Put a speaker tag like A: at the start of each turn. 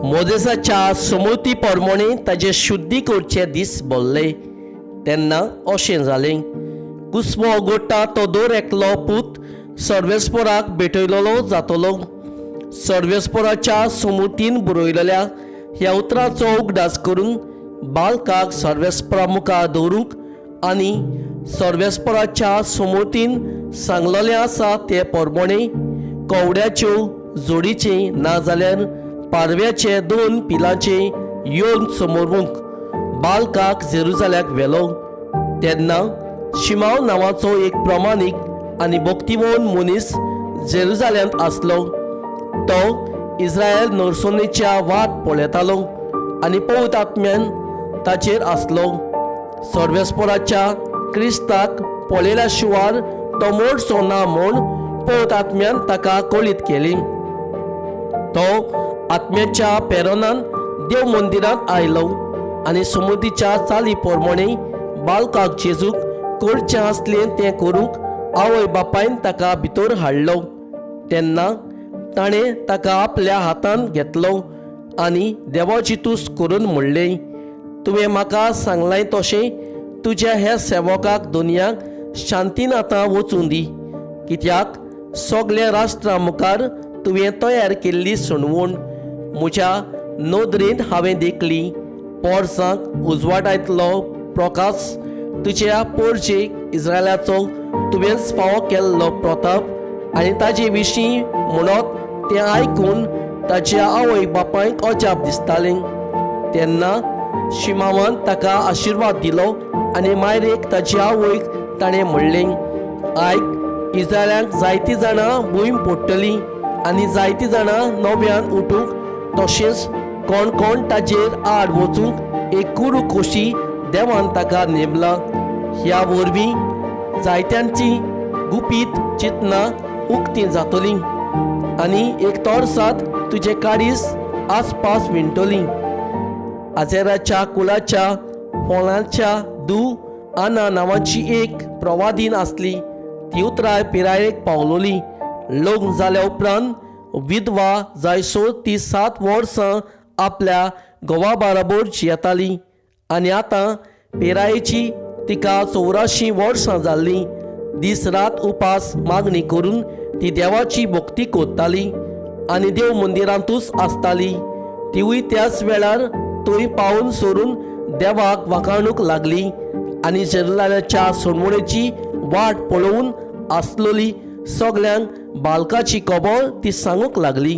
A: मोजेसाच्या समृती परमोणे ताजे शुद्धी करचे दीस भरले. तेन्ना अशें जालें, कुसमो उगडटा तो दर एकलो पूत सर्वेस्पराक भेटयलेलो जातलो. सर्वेस्पराच्या समुतीन बरयलेल्या ह्या उतराचो उगडास करून बालकाक सर्वेस्परा मुखार दवरूंक आनी सर्वेस्पराच्या समुतीन सांगलेलें आसा ते परमोणे कवड्याच्यो जोडीचे नाजाल्यार पारव्याचे दोन पिलांचे येवन समोरूंक बालकाक जेरुजाल्याक व्हेलो. तेन्ना शिमाव नांवाचो एक प्रमाणीक आनी भक्तिवंत मनीस जेरुजाल्यांत आसलो. तो इस्रायल नरसोनेच्या वाट पळयतालो आनी पवित्र आत्म्यान ताचेर आसलो. सर्वेस्पराच्या क्रिस्ताक पळयल्या शिवार तो मोडचो ना म्हूण पवित्र आत्म्यान ताका कळीत केली. तो आत्म्याच्या पेरोनान देव मंदिरांत आयलो आनी समुद्रीच्या चाली प्रमाणे बालकाक जेजूक करचें आसलें तें करूंक आवय बापायन ताका भितर हाडलो. तेन्ना ताणें ताका आपल्या हातान घेतलो आनी देवाची तुस्त करून म्हणलें, तुवें म्हाका सांगलाय तशें तुज्या ह्या सेवकाक दुनियाक शांतीन आतां वचूं दी, कित्याक सगल्या राष्ट्रां मुखार तुवें तयार केल्ली सणवण म्हज्या नदरेंत हांवें देखली. पोरसांक उजवाडायतलो प्रकाश तुज्या पोरजेक इस्रायलाचो तुवेंच फावो केल्लो प्रताप. आनी ताजे विशीं म्हणत तें आयकून ताच्या आवय बापायक अजाप दिसतालें. तेन्ना शिमावान ताका आशिर्वाद दिलो आनी मायरेक ताची आवयक ताणें म्हणलें, आयक, इस्रायलाक जायतीं जाणां भूंय पडटलीं आनी जायतीं जाणां नव्यान उठूंक, तशेंच कोण कोण ताचेर आड वचूंक एक कुरू कशी देवान ताका नेमला. ह्या वरवीं जायत्यांची गुपीत चिंतनां उक्तीं जातलीं आनी एक तोरसात तुजें काडीस आसपास विणटली. आजेराच्या कुळाच्या फोणाच्या दू आना नांवाची एक प्रवादीन आसली. ती उतराय पिरायेक पावलोली. लग्न जाल्या उपरांत विधवा जायसो ती 7 वर्सां आपल्या घोवा बाराबर जियेताली आनी आतां पिरायेची तिका 84 वर्सां जाल्लीं. दीस रात उपास मागणी करून ती देवाची भक्ती करताली आनी देव मंदिरांतूच आसताली. तिवूय त्याच वेळार थंय पावून सोरून देवाक वाखाणूंक लागली आनी जेरुजाल्याच्या सोडवणेची वाट पळोवन आसलोली सगल्यांक बालकाची खबर ती सांगूंक लागली.